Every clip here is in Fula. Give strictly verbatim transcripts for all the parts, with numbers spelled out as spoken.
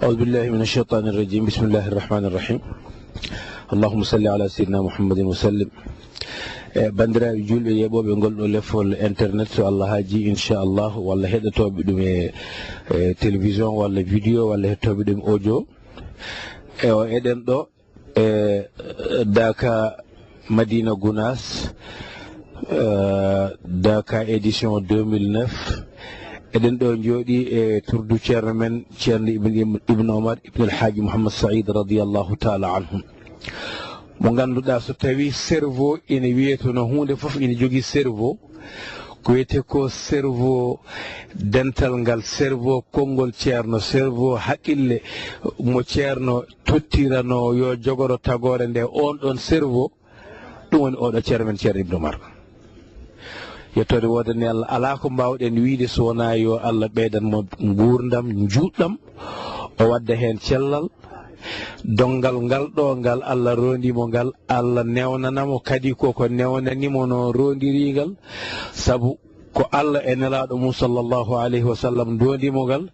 أعوذ بالله من الشيطان الرجيم. بسم الله الرحمن الرحيم. اللهم صل على سيدنا محمد وسلم. E, banndiraaɓe juulɓe yeeɓooɓe ngol ɗo lefol internet, so Allah haajii, inchallah, walla heɗotooɓe ɗum e, e télévision, walla vidéo, walla heɗotooɓe ɗum audio. E, o eɗen ɗo e Daaka Madina Gunaas, e, Daaka édition deux mille neuf. Eɗen ɗo njooɗii e turdu ceerno men, ceerno Ibn, Ibn Omar Ibn El Hadji Mouhammad Saïd radiyallahu taala anhum. Mo ngannduɗaa, so tawii cerveau ina wiyeteno huunde fof ina jogii cerveau, ko wiyetee ko cerveau dental ngal, cerveau konngol ceerno, cerveau haqqille mo ceerno tottiranoo yo jogoro tagoore nde, oon ɗoon cerveau, ɗum woni oɗo ceerno men ceerno Ibn Omar. Yettoode woodani Allah, alaa ko mbaawɗen wiyde so wonaa yo Allah ɓeydan mo nguurndam njuutɗam, o wadda heen cellal. Donngal ngal ɗo ngal Allah roondii mo ngal, Allah newnana mo kadi ko ko newnanii mo no roondirii ngal, sabu ko Allah e Nelaaɗo mum sallallahu alayhi wa sallam ndoondii mo ngal,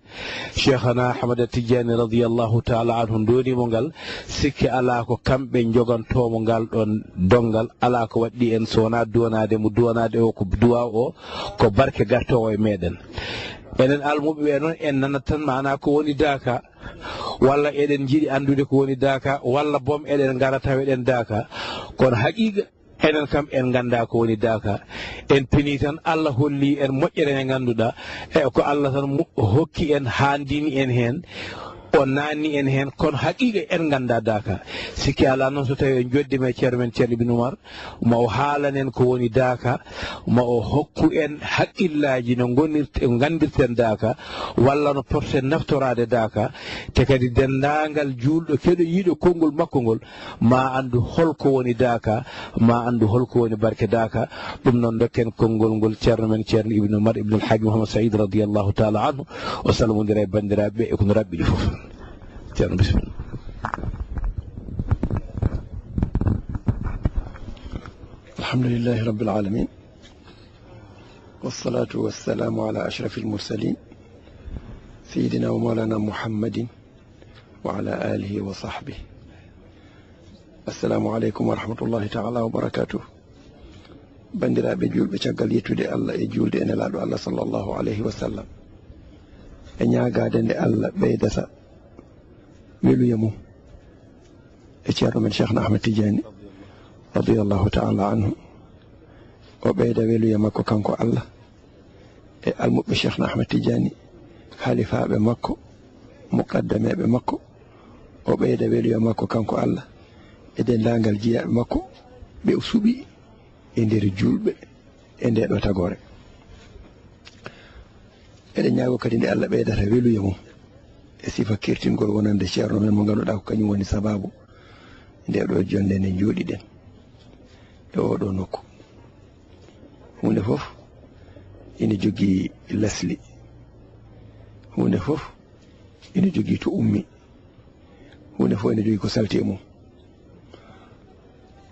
Cheikhana Ahmada Tidiane radiyallahu taala anhu ndoondii mo ngal, sikke alaa ko kamɓe njogantoo mo ngal ɗoon donngal, alaa ko waɗɗii en so wonaa duwanaade mo, duwanaade o ko duwaaw o, ko barke gartoowo e meɗen. Enen almuɓɓe ɓe noon, en nanat tan maanaa ko woni Daaka, walla eɗen njiɗi anndude ko woni Daaka, walla boom eɗen ngara taweɗen Daaka. Kono haqiiqa, enen kam en nganndaa ko woni Daaka. En pinii tan, Allah hollii en moƴƴere nde ngannduɗaa, e ko Allah tan mo hokki en, haandini en heen, o naanni en heen, kono haqiiqa en nganndaa Daaka. Sikke alaa noon, so tawii en njooɗiima e ceerno men ceerno Ibn Umar, ma o haalan en ko woni Daaka, ma o hokku en haqqillaaji no ngonirte-, nganndirten Daaka, walla no poten naftoraade Daaka, te kadi denndaangal juulɗo keɗoyiiɗo konngol makko ngol, ma anndu hol ko woni Daaka, ma anndu hol ko woni barke Daaka. Ɗum noon, ndokken konngol ngol ceerno men ceerno Ibn Umar Ibn El Hadji Mouhammad Saïd radiyallahu taala anhu, o salmondira e banndiraaɓe ɓe e ko no raɓɓiɗi fof. Ceerno, bisimilla. الحمد لله رب العالمين، والصلاة والسلام على أشرف المرسلين، سيدنا ومولانا محمد وعلى آله وصحبه. السلام عليكم ورحمة الله تعالى وبركاته. Banndiraaɓe juulɓe, caggal yettude Allah e juulde e Nelaaɗo Allah sallallahu alayhi wa sallam, e ñaagaade nde Allah ɓeydata weluya mum e ceerno men Cheikhna Ahmed Tidiane radiyallahu taala anhu, o ɓeyda weluya makko kanko Allah e almuɓɓe Cheikhna Ahmed Tidiane, halifaaɓe makko, muqaddameeɓe makko, o ɓeyda weluya makko kanko Allah e denndaangal jiyaaɓe makko ɓe o suɓi e nder juulɓe e ndee ɗoo tagoore. Eɗen ñaagoo kadi nde Allah ɓeydata weluya mum e sifa kertingol wonande ceerno men mo ngannduɗaa ko kañum woni sabaabu ndee ɗoo jonnde nde njooɗiɗen e oo ɗoo nokku. Huunde fof ina jogii lasli, huunde fof ina jogii to ummi, huunde fof ina jogii ko salti e mum.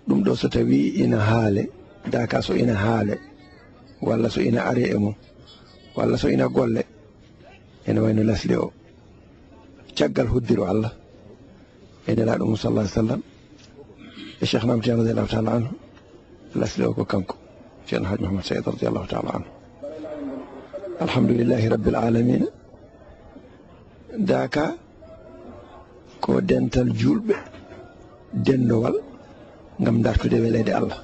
Ɗum ɗo so tawii ina haale, Daaka so ina haale, walla so ina are e mum, walla so ina golle, ene wayno lasli o. Caggal hoddiro Allah e Nelaaɗo mum sallallahu alayhi wa sallam e Cheikhna Ahmed Tidiane radiyallahu taala anhu, lasli o ko kanko, Cheikhna Hadj Mouhamed Saïd radiyallahu taala anhu. Alhamdulillahi rabbil alamina. Daaka ko dental juulɓe, denndowal ngam dartude weleede Allah.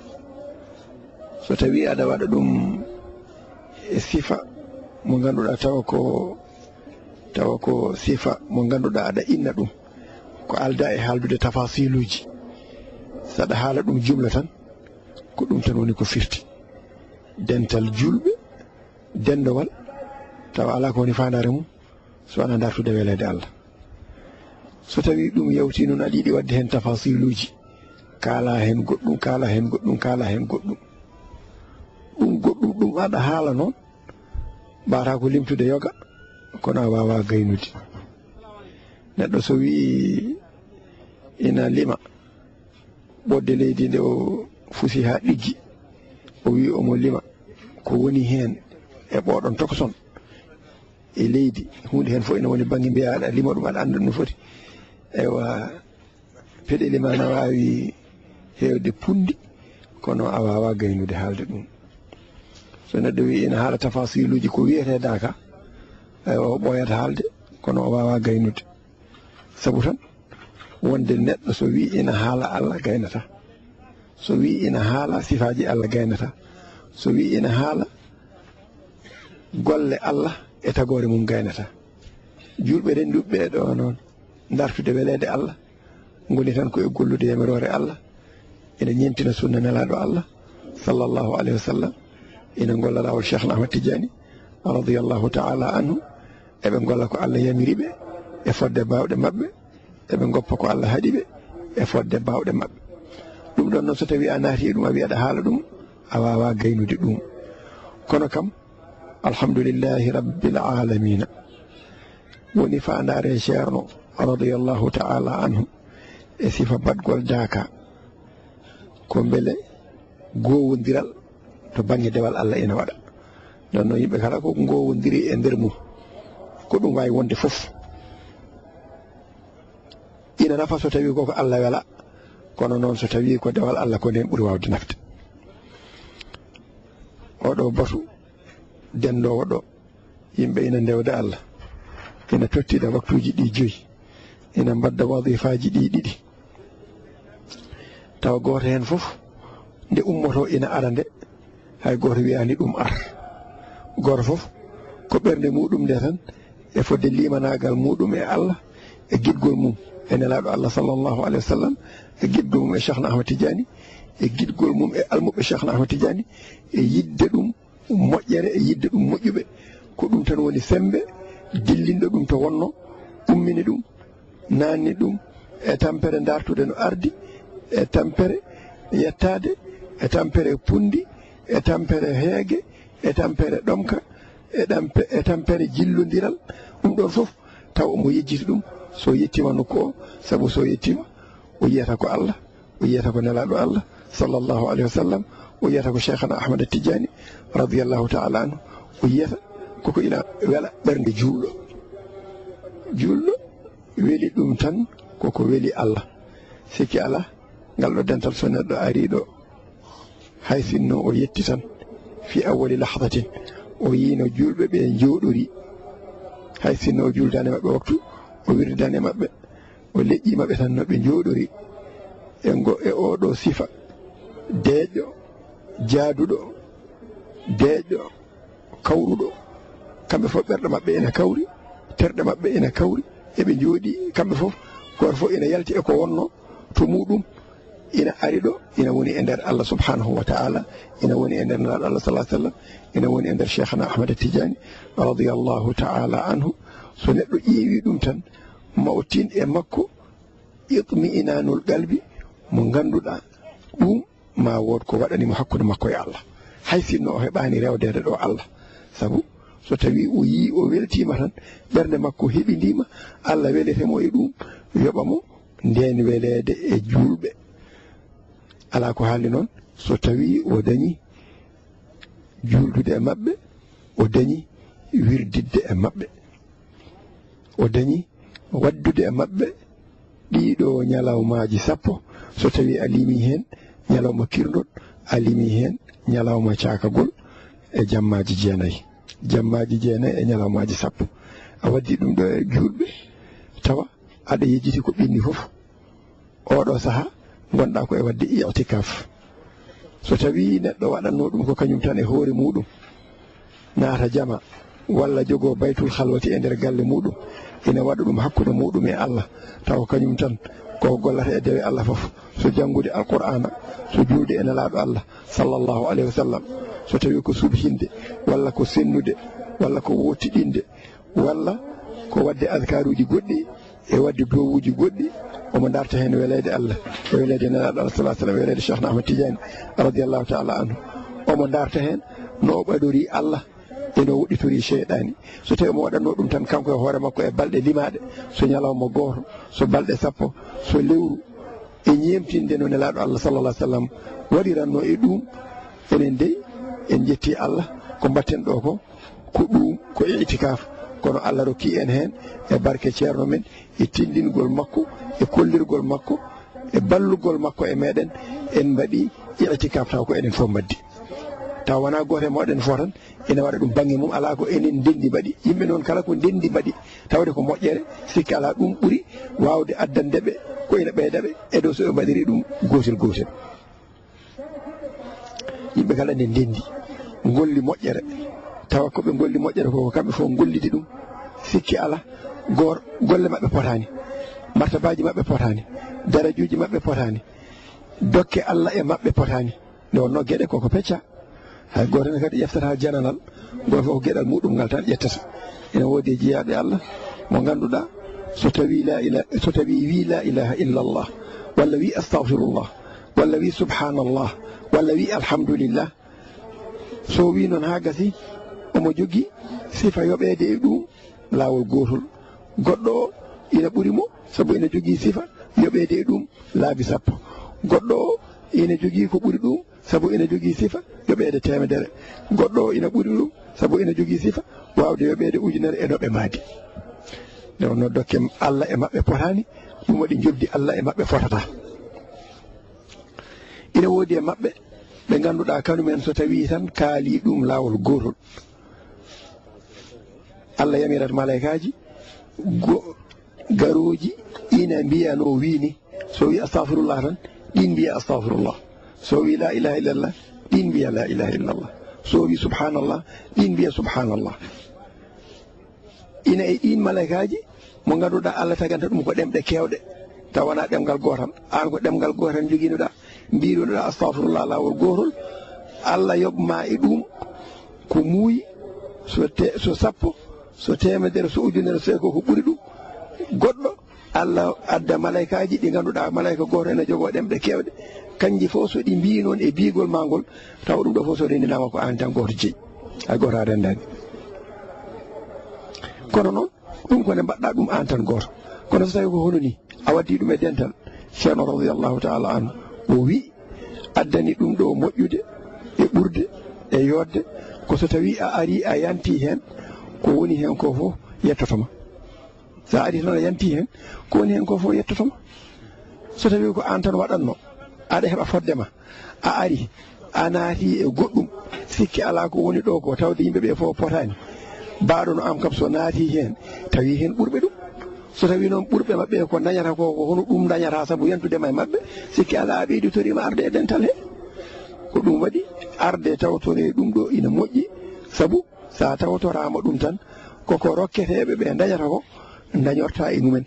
So tawii aɗa waɗa ɗum e sifa mo ngannduɗaa tawa ko, tawa ko sifa mo ngannduɗaa aɗa inna ɗum, ko aldaa e haaldude tafasiluuji. So aɗa haala ɗum jumla tan, ko ɗum tan woni ko firti. Dental juulɓe, denndowal, tawa alaa ko woni faandaare mum so wonaa dartude weleede Allah. So tawii ɗum yawtii noon, aɗa yiɗi waɗde heen tafasiluuji, kaalaa heen goɗɗum, kaalaa heen goɗɗum, kaalaa heen goɗɗum. Ɗum goɗɗum ɗum aɗa haala noon, mbaawataa ko limtude yoga, kono a waawaa gaynude. Neɗɗo so wii ina lima, ɓodde leydi nde o fusi haa ɗiggi, o wii omo lima ko woni heen e ɓooɗon tokoson, e leydi. Huunde heen fof ina woni bannge mbiyaa aɗa lima ɗum, aɗa annda ɗum no foti. Eywa, peɗeli ma na waawi heewde punndi, kono a waawaa gaynude haalde ɗum. So neɗɗo wii ina haala tafasiluuji ko wiyeteedaaka, eywa, o ɓooyata haalde, kono o waawaa gaynude. Sabu tan wonde neɗɗo so wii ina haala Allah gaynata, so wii ina haala sifaaji Allah gaynata, so wii ina haala golle Allah e tagoore mum gaynata. Juulɓe rennduɓe ɓee ɗoo noon, dartude weleede Allah, ngoni tan ko e gollude yamiroore Allah, ina ñeemtina sunna nelaaɗo Allah, sallallahu alayhi wa sallam, ina ngolla laawol Cheikhna Ahmad Tidiane, radiyallahu ta'ala anhu, eɓe ngolla ko Allah yamiri ɓe e fodde baawɗe maɓɓe, eɓe ngoppa ko Allah haɗi ɓe e fodde baawɗe maɓɓe. Ɗum ɗoon noon, so tawii a naati e ɗum, a wii aɗa haala ɗum, a waawaa gaynude ɗum. Kono kam, alhamdulillahi rabbil alamina. Woni faandaare Ceerno, radiyallahu ta'ala anhu, e sifa baɗgol daaka, ko mbele goowondiral to bannge dewal Allah ina waɗa. Nden noon, yimɓe kala ko ngoowondiri e nder mum, ko ɗum waawi wonde fof. Ina nafa so tawii ko ko Allah wela, kono noon so tawii ko dewal Allah, ko ndeen ɓuri waawde nafde. Oɗo batu denndoowo ɗo, yimɓe ina ndewda Allah, ina tottida waktuuji ɗi joyi, ina mbadda wadifaaji ɗi ɗiɗi, tawa gooto heen fof nde ummotoo ina ara nde, hay gooto wiyaani ɗum ar. Gooto fof ko ɓernde muɗum nde tan, e fodde limanaagal muɗum e Allah, e giɗgol mum e nelaaɗo Allah, sallallahu alayhi wa sallam, e giɗgol mum e Cheikhna Ahmad Tidiane, e giɗgol mum e almuɓɓe Cheikhna Ahmad Tidiane, e yiɗde ɗum moƴƴere e yiɗde ɗum moƴƴuɓe. Ko ɗum tan woni semmbe dillinɗo ɗum to wonno, ummini ɗum, naanni ɗum e tampere dartude no ardi, e tampere yettaade, e tampere punndi, e tampere heege, e tampere ɗomka, e ɗampe-, e tampere jillondiral. Ɗum ɗoon fof taw omo yejjiti ɗum, so yettiima nokku o, sabu so yettiima, o yiyata ko Allah, o yiyata ko nelaaɗo Allah, sallallahu alayhi wa sallam, o yiyata ko Cheikhana Ahmad Tidiane, radiyallahu ta'ala anhu, o yiyata koko ina wela ɓernde juulɗo. Juulɗo weli ɗum tan koko weli Allah. Sikki alaa, ngal ɗo dental, so neɗɗo arii ɗo, hay sinno o yetti tan, fi awwali lahdatin, o yiino juulɓe ɓe njooɗorii, hay sinno o juuldaani e maɓɓe waktu, o wirdaani e maɓɓe, o leƴƴii maɓɓe tan no ɓe njooɗorii e ngo, e oo ɗoo sifa, deeƴɗo, jaaduɗo, deeƴɗo, kawruɗo. Kamɓe fof ɓerɗe maɓɓe ina kawri, terɗe maɓɓe ina kawri, eɓe njooɗii kamɓe fof, gooto fof ina yalti e ko wonnoo to muɗum, ina ari ɗo, ina woni e nder Allah subhanahu wa ta'ala, ina woni e nder nelaaɗo Allah, sallallahu alayhi wa sallam, ina woni e nder Cheikhana Ahmad Tidiane, radiyallahu ta'ala anhu. So neɗɗo ƴeewi ɗum tan, ma o tin e makko itmi'inanul qalbi, mo ngannduɗaa ɗum ma wood ko waɗani mo hakkunde makko e Allah. Hay sinno o heɓaani rewdeede ɗo Allah, sabu so tawii o yii, o weltiima tan, ɓernde makko heɓindiima, Allah welete mo e ɗum, yoɓa mo ndeen weleede e juulɓe. Alaa ko haaldi noon, so tawii o dañi juuldude e maɓɓe, o dañi wirdidde e maɓɓe, o dañi waɗdude e maɓɓe ɗiɗo ñalawmaaji sappo, so tawii a limii heen ñalawma kirndol, a limii heen ñalawma caakagol e jammaaji jeenayi, jammaaji jeenayi e ñalawmaaji sappo. A waɗdi ɗum ɗo e juulɓe, tawa aɗa yejjiti ko ɓenni fof. Oɗo saha ngonɗa ko e waɗde i'tikaf. So tawi neɗɗo waɗanno ɗum ko kañum tan e hoore muɗum, naata jama, walla jogo baytul khalwati e nder galle muɗum, ina waɗa ɗum hakkunde muɗum e Allah, taw kañum tan ko gollata e dewe Allah fof, so janngude Alqur'aana, so juulde e Nelaaɗo Allah, sallallahu alayhi wa sallam, so tawi ko subhinde, walla ko sennude, walla ko wottiɗinde, walla ko waɗde adkaaruuji goɗɗi, e waɗde duwawuuji goɗɗi, omo darta heen weleede Allah, e weleede Nelaaɗo Allah, sallallahu alayhi wa sallam, e weleede Cheikhna Ahmad Tidiane, radiyallahu ta'ala anhu. Omo darta heen no o ɓadori Allah e no o woɗɗitori seyɗaani. So tawi omo waɗatno ɗum tan kanko e hoore makko e balɗe limaaɗe, so ñalawma gooto, so balɗe sappo, so lewru, e ñeemtinde no Nelaaɗo Allah, sallallahu alayhi wa sallam, waɗiranno e ɗum, enen dey, en njetti Allah, ko mbatten ɗo ko, ko ɗum, ko i'tikaf, Kono Allah rokki en heen e barke ceerno men, e tinndingol makko, e kollirgol makko, e ballugol makko e meeɗen, en mbaɗi i'tikaaf taw ko enen fof mbaɗdi. Taw wonaa gooto e mooɗon fof tan ina waɗa ɗum bannge mum, alaa, ko enen ndenndi mbaɗi. Yimɓe noon kala ko ndenndi mbaɗi, tawde ko moƴƴere, sikke alaa ɗum ɓuri waawde addande ɓe ko ina ɓeyda ɓe e dow so ɓe mbaɗiri ɗum gootel gootel. Yimɓe kala ne ndenndi, ngolli moƴƴere, tawa ko ɓe ngolli moƴƴere ko, ko kamɓe fof ngollidi ɗum. Sikke alaa, goor, golle maɓɓe potaani, martabaaji maɓɓe potaani, darajuuji maɓɓe potaani, dokke Allah e maɓɓe potaani. Nde wonnoo geɗe koko pecca, hay gooto ne kadi ƴeftata jananal, gooto fof ko geɗal muɗum ngal tan ƴettata. Ene woodi e jiyaaɓe Allah mo ngannduɗaa, so tawi la ila-, so tawi wi la ilaha illallah, walla wi astahfirullah, walla wi subhanallah, walla wi alhamdulillah, so wi noon haa gasi, omo jogii sifa yoɓeede e ɗum laawol gootol. Goɗɗo o ina ɓuri mo, sabu ina jogii sifa yoɓeede e ɗum laabi sappo. Goɗɗo o ina jogii ko ɓuri ɗum, sabu ina jogii sifa yoɓeede teemedere. Goɗɗo o ina ɓuri ɗum, sabu ina jogii sifa waawde yoɓeede ujunere e noɓɓe maadi. Nde wonnoo dokke Allah e maɓɓe potaani, ɗum waɗi njoɓdi Allah e maɓɓe fotata. Ina woodi e maɓɓe ɓe ngannduɗaa kañum en so tawii tan kaalii ɗum laawol gootol, Allah yamirat malaykaaji go-, garooji ina mbiya no wiini. So wi astahfirullah tan, ɗin mbiya astahfirullah. So wi la ilaha illallah, ɗin mbiya la ilaha illallah. So wi subhanallah, ɗin mbiya subhanallah. Ina e ɗin malaykaaji mo ngannduɗaa Allah tagantata ɗum ko ɗemɗe keewɗe, tawa wonaa ɗemngal gootal. Aan ko ɗemngal gootal njogiinoɗaa, mbiirunoɗaa astahfirullah laawol gootol, Allah yoɓ ma e ɗum ko muuyi, so te-, so sappo, so teemedere, so ujunere, so e ko, ko ɓuri ɗum. Goɗɗo, Allah adda malaykaaji ɗi ngannduɗaa malayka gooto ene jogoo ɗemɗe keewɗe, kanji fof so ɗi mbii noon e biigol maa ngol, tawa ɗum ɗo fof so renndinaama ko aan tan gooto jeyi, hay gooto a renndaani. Kono noon, ɗum ko nde mbaɗɗaa ɗum aan tan gooto. Kono so tawii ko hono nii, a waddii ɗum e dental, Ceerno radiyallahu taala anhu o wii, addani ɗum ɗo moƴƴude e ɓurde e yooɗde, ko so tawii a arii a yantii heen, ko woni heen ko fof yettoto ma. So a arii tan a yantii heen, ko woni heen ko fof yettoto ma. So tawii ko aan tan waɗatnoo, aɗa heɓa fodde ma, a arii, a naatii e goɗɗum, sikke alaa ko woni ɗo ko, tawde yimɓe ɓe fof potaani. Baaɗo no am kam so naatii heen, tawii heen ɓurɓe ɗum. So tawii noon ɓurɓe maɓɓe ko ndañata ko, ko hono ɗum ndañata sabu yantude ma e maɓɓe, sikke alaa a ɓeyditorii ma arde e dental he. Ko ɗum waɗi arde tawtoree ɗum ɗo ina moƴƴi, sabu so a tawtoraama ɗum tan, koko rokketeeɓe ɓe ndañata ko, ndañorta e mumen.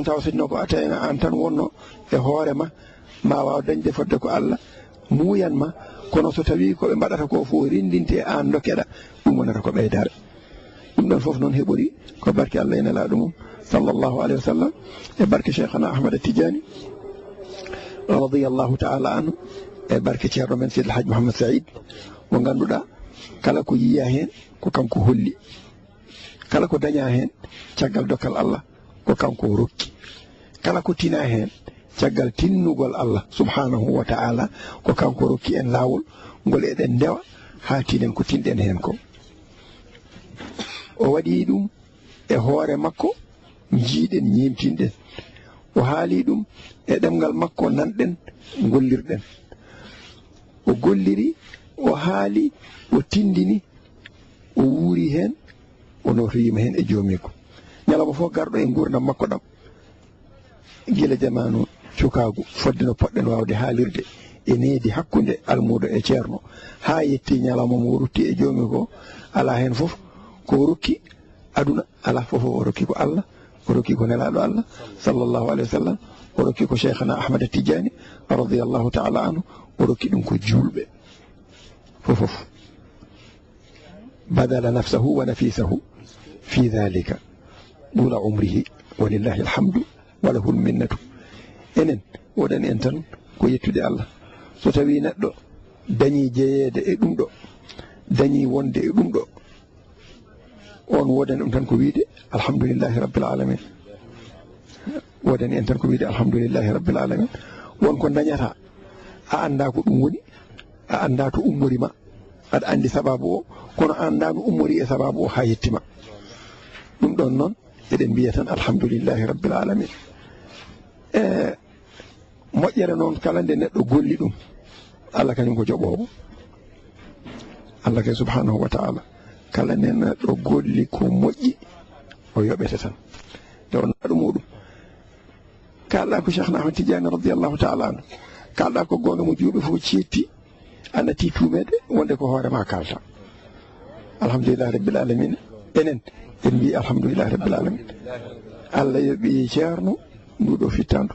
Tawa so tawii ko a tawii aan tan wonnoo e hoore ma, ma waaw dañde fodde ko Allah muuyan ma, kono so tawii ko ɓe mbaɗata ko fof renndinte e aan dokkeɗa, ɗum wonata ko ɓeydaare. Ɗum ɗon fof noon heɓori ko barke Allah e Nelaaɗo mum, sallallahu alayhi wa sallam, e barke Cheikhana Ahmad Tidiane, radiyallahu taala anhu, e barke ceerno men Seydi El Hadj Mouhamed Saïd, mo ngannduɗaa kala ko yiyaa heen ko kanko holli. Kala ko dañaa heen caggal dokkal Allah, ko kanko o rokki. Kala ko tinaa heen caggal tinnugol Allah subhanahu wa taala, ko kanko rokki en laawol ngol eɗen ndewa haa tinen ko tinɗen heen ko. O waɗi ɗum e hoore makko, njiiɗen, ñeemtinɗen. O haali ɗum e ɗemngal makko, nanɗen, ngollirɗen. O golliri, o haali, o tinndini, o wuuri heen, o nootoyiima heen e joomiiko. Ñalawma fof garɗo e nguurndam makko ɗam, gila jamaanu cukaagu, fodde no poɗɗen waawde haalirde, e needi hakkunde almuudo e ceerno, haa yetti ñalawma mo rutti e joomiiko, alaa heen fof ko o rokki aduna, alaa fof o rokki ko Allah, o rokki ko Nelaaɗo Allah, sallallahu alayhi wa sallam, o rokki ko Cheikhana Ahmad Tidiane, radiyallahu taala anhu, o rokki ɗum ko juulɓe fof fof. Badala nafsahu wa nafisahu fi dhalika, ɗula umrihi, walillahi alhamdu wa lahul minnatu. Enen, woɗani en tan ko yettude Allah. So tawii neɗɗo dañii jeyeede e ɗum ɗo, dañii wonde e ɗum ɗo, on woodani ɗum tan ko wiyde alhamdulillahi rabbil alamin. Woodani en tan ko wiyde alhamdulillahi rabbil alamin. Won ko dañata, a anndaa ko ɗum woni, a anndaa to ummori ma. Aɗa anndi sababu o, kono a anndaa no ummori e sababu o haa yetti ma. Ɗum ɗon noon, eɗen mbiya tan alhamdulillahi rabbil alamin. E moƴƴere noon, kala nde neɗɗo golli ɗum, Allah kañum ko joɓoowo. Allah kay subhanahu wa ta'ala, kala nde neɗɗo golli ko moƴƴi, o yoɓete tan. Nde o naɗu muɗum. Kalɗa ko Cheikhna Ahmad Tidiane radiyallahu ta'ala anhu. Kalɗa ko goonga, mo juuɓe fof ceetti, a natti tuumeede wonde ko hoore ma kalta. Alhamdulillahi rabbil alamin. Enen, en mbi alhamdulillahi rabbil alamin. Allah yoɓi Ceerno ndu ɗo fittandu.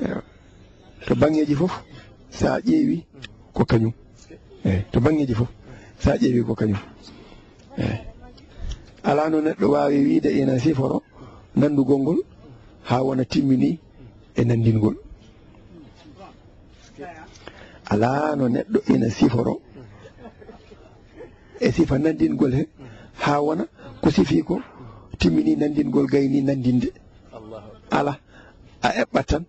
Ewa. To banngeeji fof, sa ƴeewi ko kañum. Eyi, to banngeeji fof, sa ƴeewi ko kañum. Eyi. Alaa no neɗɗo waawi wiide ina siforo nanndugol ngol haa wona timmini e nanndingol. Alaa no neɗɗo ina siforo e sifa nanndingol he haa wona ko sifi ko timmini nanndingol gayni nanndinde. Alaa, a eɓɓat tan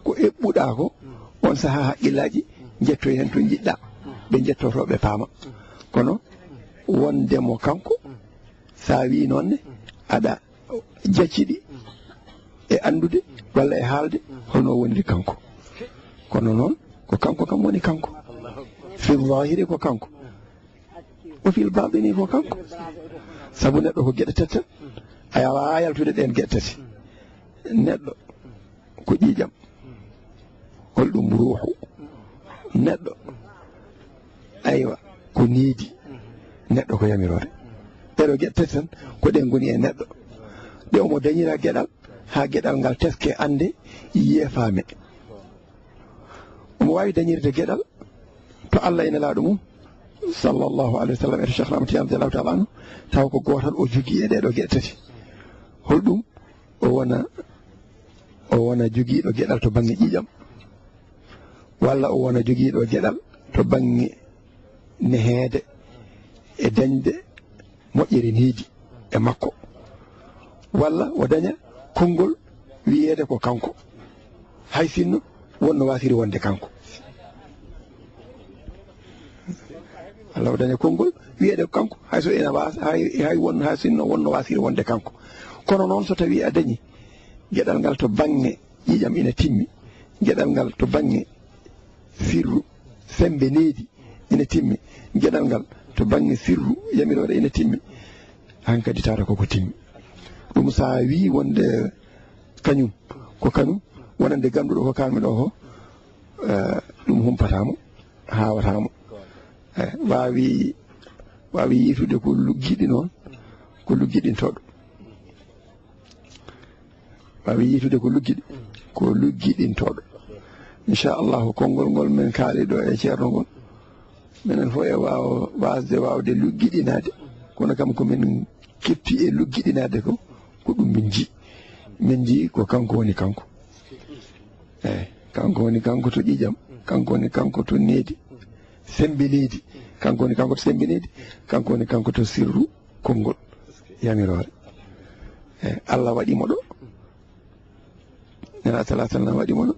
ko eɓɓuɗaa ko, on sahaa haqqillaaji njettoy heen to njiɗɗaa, ɓe njettotoo, ɓe paama. Kono wonde mo kanko, so a wii noon ne, aɗa jacciɗi e anndude walla e haalde holno o woniri kanko. Kono noon, ko kanko kam woni kanko. Fi zahiri ko kanko. O fil batini ko kanko. Sabu neɗɗo ko geɗe tati tan. A waawaa yaltude ɗeen geɗe tati. Neɗɗo ko ƴiiƴam. Holɗum ruuhu? Neɗɗo, aywa, ko needi. Neɗɗo ko yamiroore. Ɗeɗo geɗe tati tan, ko ɗen ngoni e neɗɗo. Ɗe omo dañira geɗal, haa geɗal ngal teske, annde, yiye, faame. Omo waawi dañirde geɗal to Allah e Nelaaɗo mum, sallallahu alayhi wa sallam, e to Cheikh Ahmad Tidiane radiyallahu ta'ala anhu, tawa ko gootal o jogii e ɗeɗo geɗe tati. Holɗum? O wona, o wona jogiiɗo geɗal to baŋnge ƴiiƴam, walla o wona jogiiɗo geɗal to baŋnge neheede e dañde moƴƴere needi e makko, walla o daña konngol wiyeede ko kanko, hay sinno wonno waasiri wonde kanko. Walla o daña konngol wiyeede ko kanko, hay so ina waas-, hay, hay won, hay sinno wonno waasiri wonde kanko. Kono noon, so tawii a dañi geɗal ngal to baŋnge ƴiiƴam ina timmi, geɗal ngal to baŋnge sirru, semmbe needi ina timmi, geɗal ngal to baŋnge sirru, yamiroore ina timmi, hankadi tawata koko timmi. Ɗum so a wii wonde kañum, ko kañum, wonande gannduɗo ko kalmi ɗo ko, eh, ɗum humpataa mo, haawataa mo. Eh, waawi, waawi yiitude ko luggiɗi noon, ko luggiɗintooɗo. Waawi yiitude ko luggiɗi, ko luggiɗintooɗo. Inchallahu, konngol ngol min kaali ɗo e ceerno ngol, minen fof e waawa waasde waawde luggiɗinaade, kono kam ko min kepti e luggiɗinaade ko, ko ɗum min nji. Min nji ko kanko woni kanko. Eyi, kanko woni kanko to ƴiiƴam, kanko woni kanko to needi, semmbe needi, kanko woni kanko to semmbe needi, kanko woni kanko to sirru konngol yamiroore. Eyi, Allah waɗi mo ɗo, Nelaaɗo sallallahu alaihi wasallam waɗi mo ɗo,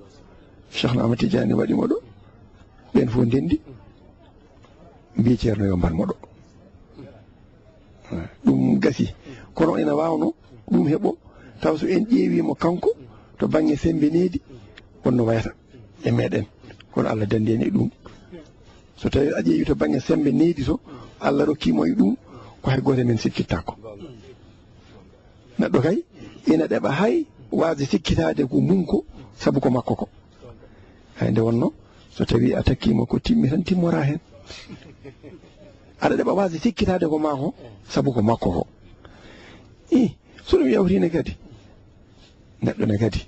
Cheikhna Ahmad Tidiane waɗi mo ɗo, ɓen fof ndenndi, mbi ceerno yo mbar mo ɗo. Ɗum gasi. Kono ina waawno ɗum heɓo, taw so en ƴeewi mo kanko to baŋnge semmbe needi, wonno wayata e meɗen. Kono Allah danndi en e ɗum. So tawi a ƴeewi to baŋnge semmbe needi to, Allah rokki mo e ɗum, ko hay gooto men sikkittaako. Neɗɗo kay ina ɗeɓa hay waasde sikkitaade ko mum ko, sabu ko makko ko. Hay nde wonno, so tawi a takkiima ko timmi tan, timmora heen. Aɗa ɗeɓa waasde sikkitaade ko maa ko, sabu ko makko ko. Ih, so ɗum yawtii ne kadi, neɗɗo ne kadi,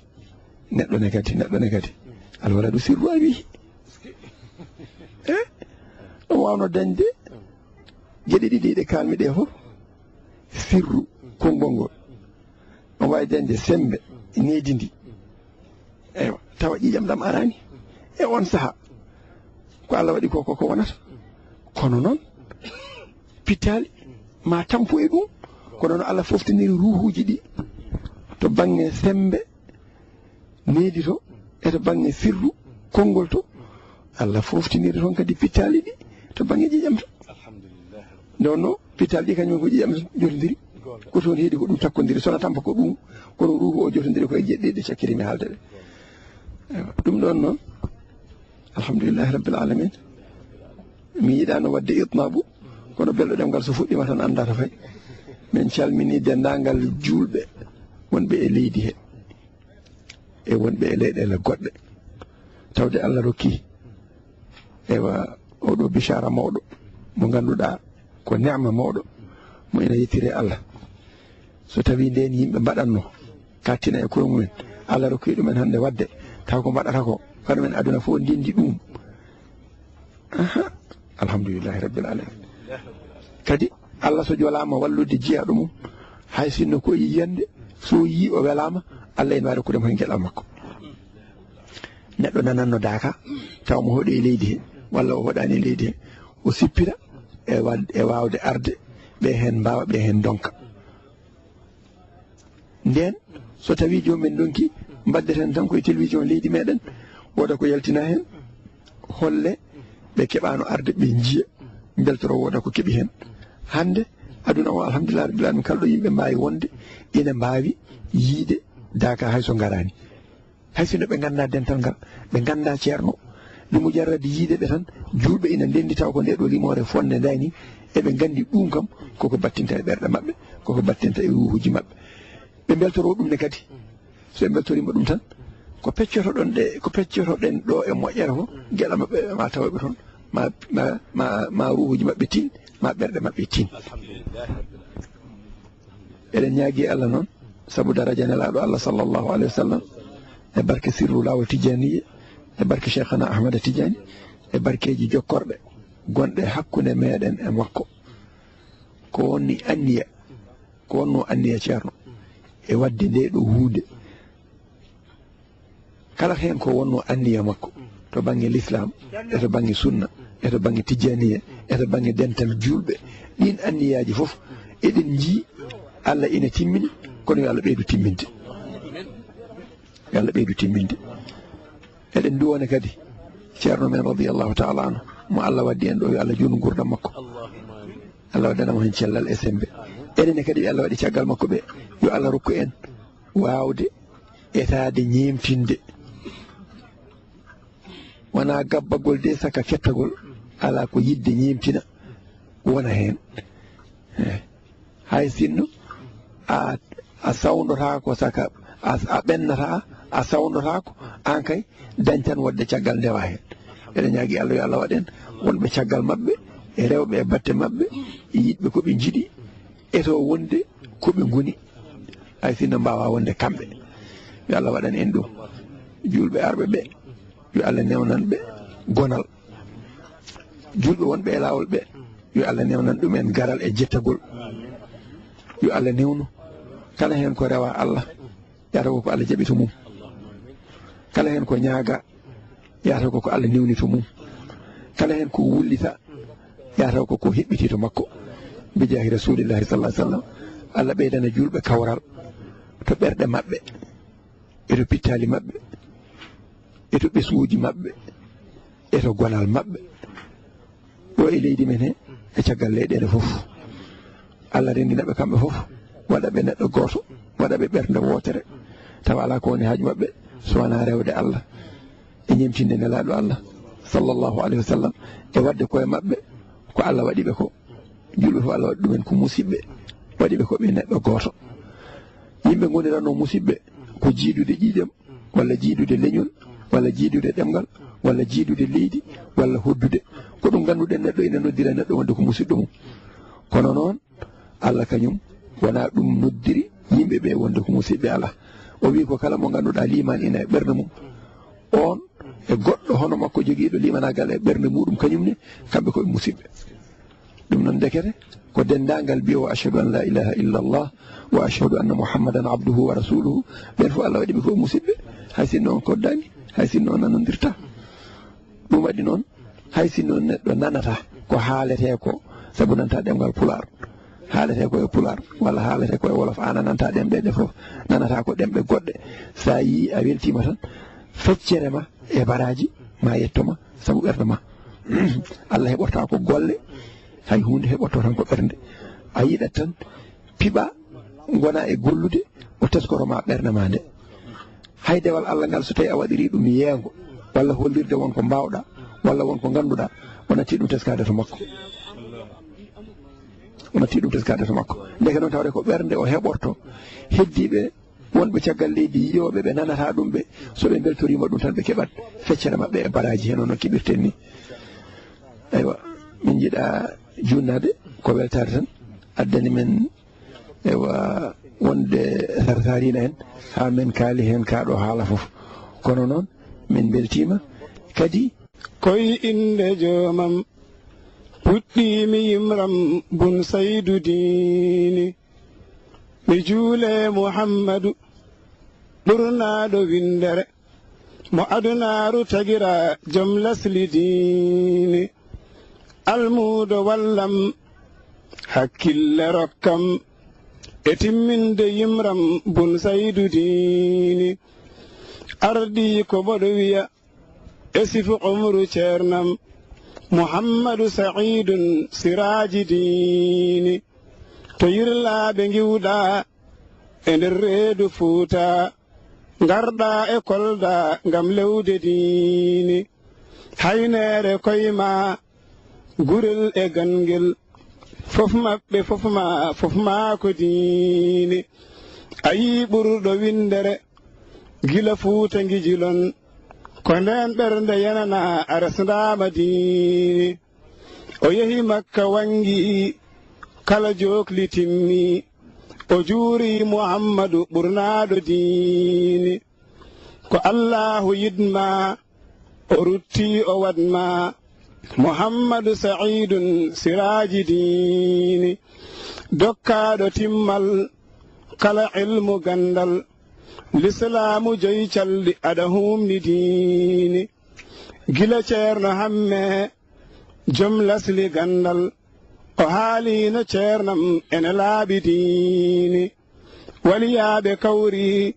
neɗɗo ne kadi, neɗɗo ne kadi. Alwaladu sirru abiihi. Eh? Ɗum waawno dañde geɗe ɗiɗi ɗe kaalmi ɗe fof. Sirru konngol ngol. Omo waawi dañde semmbe needi ndi. Eywa, tawa ƴiiƴam ɗam araani. E on sahaa, ko Allah waɗi ko, ko, ko wonata. Kono noon, pittaali ma tampu e ɗum. Kono no Allah foftiniri ruuhuuji ɗi to baŋnge semmbe needi to, e to baŋnge sirru konngol to, Allah foftiniri toon kadi pittaali ɗi to baŋnge ƴiiƴam to. Nde wonno, pittaali ɗi kañum ko ƴiiƴam jotondiri. Ko toon heedi ko ɗum takkondiri, sona tampa ko ɗum, kono ruuhu o jotondiri koye jeɗɗi ɗe cakkiri mi haalde ɗe. Eywa, ɗum ɗoon noon, alhamdulillahi rabbil alamin. Mi yiɗaano waɗde itnaabu, kono belɗo ɗemngal so fuɗɗiima tan anndaa to fayi. Min calminii denndaangal juulɓe wonɓe e leydi he, e wonɓe e leyɗeele goɗɗe. Tawde Allah rokki, eywa, oɗo bichara mawɗo, mo ngannduɗaa ko neema mawɗo, mo ina yettire Allah. So tawii ndeen yimɓe mbaɗatno, kattina e koye mumen, Allah rokki ɗumen hannde waɗde, taw ko mbaɗata ko, kono men aduna fof ndenndi ɗum. Aha, alhamdulillahi rabbil alamin. Kadi, Allah so jolaama wallude jiyaaɗo mum, hay sinno ko e yiyannde, so yii o welaama, Allah ene waawi rokkude mo heen geɗal makko. Neɗɗo nananno daaka, taw mo hoɗi e leydi he, walla o hoɗaani e leydi he, o sippira e wa-, e waawde arde, ɓe heen mbaawa, ɓe heen ndonka. Ndeen, so tawii joom men ndonki, mbaddeten tan koye télévision leydi meɗen, wooda ko yaltina heen, holle ɓe keɓaano arde ɓe njiya, mbeltoro wooda ko keɓi heen. Hannde, aduna o, alhamdulillah rabbil alamin, kala ɗo yimɓe mbaawi wonde, ina mbaawi yiyde daaka hay so ngaraani. Hay sinno ɓe nganndaa dental ngal, ɓe nganndaa ceerno, nde mujarrad yiyde ɓe tan, juulɓe ina ndenndi taw ko nde ɗo limoore fotnde nde ni, eɓe nganndi ɗum kam koko battinta e ɓerɗe maɓɓe, koko battinta e ruuhuuji maɓɓe. Ɓe mbeltoroo ɗum ne kadi. So ɓe mbeltoriima ɗum tan, ko peccotoɗon ɗe, ko peccotoɗen ɗo e moƴƴere fof, geɗal maɓɓe ma tawoɓe toon, ma, ma, ma, ma ruuhuuji maɓɓe tin, ma ɓerɗe maɓɓe tin. Eɗen ñaagii Allah noon, sabu daraja Nelaaɗo Allah sallallahu alayhi wa sallam, e barke sirru laawol Tijjaaniyya, e barke Cheikhana Ahmada Tijjaani, e barkeeji jokkorɗe gonɗe hakkunde meɗen e makko. Ko woni anniya, ko wonno anniya ceerno e waɗde nde ɗo huunde. Kala heen ko wonno anniya makko to bannge lislaam, e to bannge sunna, e to bannge tijjaniya, e to bannge dental juulɓe, ɗiin anniyaaji fof eɗen njii Allah ina timmini, kono yo Allah ɓeydu timminde. Yo Allah ɓeydu timminde. Eɗen nduwone kadi ceerno men radiyallahu taala anhu, mo Allah waddi en ɗo, yo Allah juunu nguurndam makko. Allah waddana mo heen cellal e semmbe. Enen ne kadi ɓe Allah waɗi caggal makko ɓe, yo Allah rokku en waawde etaade ñeemtinde. Wonaa gabbagol de saka kettagol, alaa ko yiɗde ñeemtina wona heen. Eh, hay sinno a, a sawndotaako saka, a, a ɓennataa, a sawndotaako, aan kay dañ tan wonde caggal ndewa heen. Eɗen ñaagii Allah yo Allah waɗ en wonɓe caggal maɓɓe, e rewɓe e batte maɓɓe, e yiɗɓe ko ɓe njiɗi, e to wonde ko ɓe ngoni, hay sinno mbaawaa wonde kamɓe. Yo Allah waɗan en ɗum. Juulɓe arɓe ɓe, yo Allah newnan ɓe gonal. Juulɓe wonɓe e laawol ɓe, yo Allah newnan ɗum en garal e jettagol. Yo Allah newnu kala heen ko rewa Allah, yataw ko ko Allah jaɓi to mum. Kala heen ko ñaaga, yataw ko ko Allah newni to mum. Kala heen ko wullita, yataw ko ko heɓɓiti to makko. Bi jaahi Rasulillahi sallallahu alaihi wasallam, Allah ɓeydana juulɓe kawral to ɓerɗe maɓɓe, e to pittaali maɓɓe, e to ɓesnguuji maɓɓe, e to gonal maɓɓe, ɗo e leydi men he, e caggal leyɗeele fof. Allah renndina ɓe kamɓe fof, waɗa ɓe neɗɗo gooto, waɗa ɓe ɓernde wootere, tawa alaa ko woni haaju maɓɓe so wonaa rewde Allah e ñemtinde Nelaaɗo Allah sallallahu alaihi wasallam, e waɗde koye maɓɓe ko Allah waɗi ɓe ko. Juulɓe fof Allah waɗi ɗumen ko musiɓɓe, waɗi ɓe ko ɓe neɗɗo gooto. Yimɓe ngoniranno musiɓɓe ko jiidude ƴiiƴam, walla jiidude leñol, walla jiidude ɗemngal, walla jiidude leydi, walla hoddude. Ko ɗum ngannduɗen neɗɗo ina noddira neɗɗo wonde ko musiɗɗo mum. Kono noon, Allah kañum wonaa ɗum noddiri yimɓe ɓe wonde ko musiɓɓe alaa. O wii ko kala mo ngannduɗaa liimaan ina e ɓernde mum, oon e goɗɗo hono makko jogiiɗo liimanaagal e ɓernde muɗum, kañum ne, kamɓe ko ɓe musiɓɓe. Ɗum noon ndekete ko denndaangal mbiyowo ashhadu an la ilaha illa Allah wa ashhadu anna Muhammadan abduhu wa rasuluhu, ɓen fof Allah waɗi ɓe ko musiɓɓe, hay sinno on koddaani, hay sinno on nanondirta. Ɗum waɗi noon, hay sinno neɗɗo nanata ko haalete ko, sabu nanta ɗemngal pulaar, haalete ko e pulaar, walla haalete ko e wolof, aan a nanta ɗemɗe ɗe fof, nanata ko ɗemɗe goɗɗe. So a yii a weltiima tan, feccere ma e baraaji ma yetto ma, sabu ɓernde ma. Allah heɓorta ko golle, hay huunde, heɓorto tan ko ɓernde. A yiɗat tan piɓa ngona e gollude, o teskoro ma ɓernde ma nde. Hay dewal Allah ngal, so tawi a waɗiri ɗum yeengo, walla hollirde won ko mbaawɗa, walla won ko ngannduɗa, o natti ɗum teskaade to makko. O natti ɗum teskaade to makko. Ndeke noon tawde ko ɓernde o heɓorto. Heddiiɓe wonɓe caggal leydi yiyooɓe ɓe nanata ɗum ɓe, so ɓe mbeltoriima ɗum tan ɓe keɓat feccere maɓɓe e baraaji, heno no keɓirten ni. Eywa, min njiɗa juunnaade ko weltaare tan addani men, eywa, wonde sarsarina en haa men kaali heen kaa ɗo haala fof. Kono noon min mbeltiima kadi. Koy innde joomam puɗɗiimi yimram bun Saydu Diini. Mi juule Muhammadu ɓurnaaɗo winndere, mo adunaaru tagira jom lasli diini. Almuudo wallam, hakkille rokkam, e timminde yimram bun Saydu Diini. Ardii ko mboɗo wiya, e sifu umru ceernam, Muhammadu Sa'iidun Siraaji Diini. To yirlaaɓe ngiwɗa e nder reedu Fuuta, ngarɗa e Kolda ngam lewde diini. Hayneere koyma, gurel e gangel, fof maɓɓe, fof ma, fof ma ko diini. A yii ɓurɗo winndere, gila Fuuta ngijilon, ko ndeen ɓernde yenana a resndaama diini. O yehi Makka wanngi kala jookli timmi, o juuri Muhammadu ɓurnaaɗo diini. Ko Allaahu yiɗma, o rutti o waɗma Muhammadu Sa'iidun Siraaji Diini, dokkaaɗo timmal kala ilmu ganndal, lislaamu joyi calɗi aɗa huumni diini. Gila Ceerno Hamme, jom lasli ganndal, o haaliino ceernam ene laaɓi diini. Waliyaaɓe kawri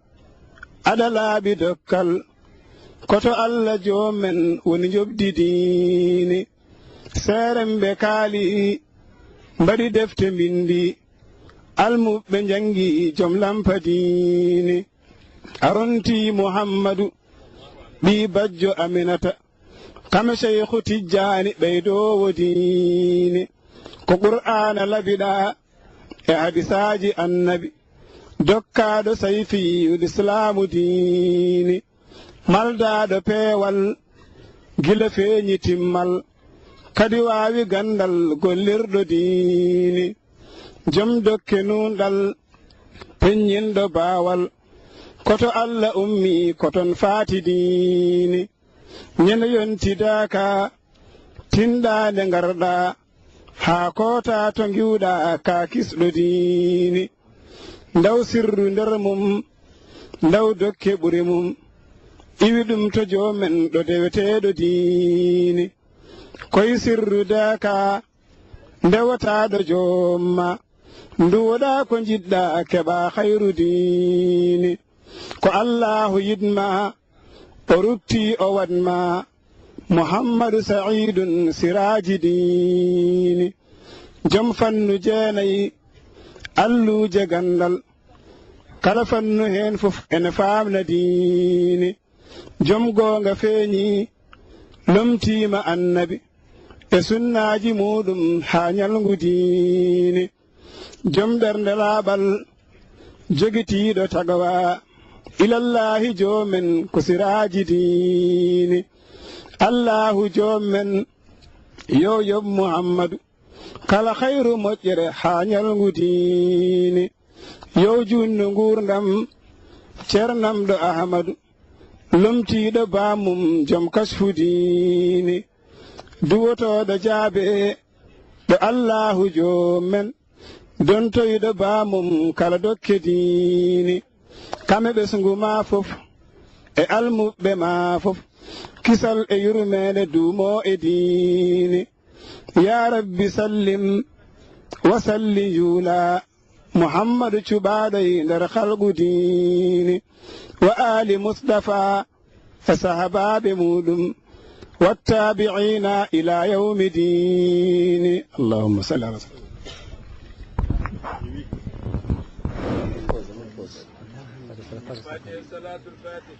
aɗa laaɓi dokkal, ko to Alla joom men woni njoɓdi diini. Seeremɓe kaali, mbaɗi defte mbinndi, almuɓɓe njanngi jom lampa diini. A rontii Muhammadu, ɓii bajjo Aminata, kame Seyku Tijjaani ɓeydoowo diini. Ko Qur'aana labiɗaa e hadisaaji Annabi, dokkaaɗo sayfi lislaamu diini. Maldaaɗo peewal gila feeñi timmal, kadi waawi ganndal gollirɗo diini. Jom dokke nuunɗal, peññinɗo baawal, ko to Alla ummi, ko toon faati diini. Ñande yontidaaka, tinɗaande ngarɗa, haa koota to ngiwɗa ka kisɗo diini. Ndaw sirru nder mum, ndaw dokke ɓuri mum, iwi ɗum to joomen ɗo deweteeɗo diini. Koy sirru daaka, ndewotaaɗo joomma, nduwoɗa ko njiɗɗa keɓa khayru diini. Ko Allaahu yiɗma, o rutti o waɗma, Muhammadu Sa'iidun Siraaji Diini. Jom fannu jeenayi, alluuje ganndal, kala fannu heen fof ene faamna diini. Jom goonga feeñi, lomtiima Annabi e sunnaaji muuɗum haa ñalngu diini. Jom ɓernde laaɓal, jogitiiɗo tagawa, ilallaahi joomen ko Siraaji Diini. Allaahu joom men, yo yoɓ Muhammadu kala khayru moƴƴere haa ñalngu diini. Yo juutnu nguurndam ceernamɗo Ahmadu, lomtiiɗo baamum jom kasfu diini. Duwotooɗo jaabe ɗo Allaahu joom men, dontoyɗo baamum kala dokke diini. Kame ɓesngu ma fof e almuɓɓe ma fof, kisal e yurmeende duumo e diini. Ya Rabbi sallim wa salli njuula Muhammadu cuɓaaɗo e nder khalqu diini, wa aali Mustafa e sahabaaɓe muuɗum, wattaabi'iina ilaa yawmi diini. Allahumma salli ala sayyidina. Fatiha, salatul fatih.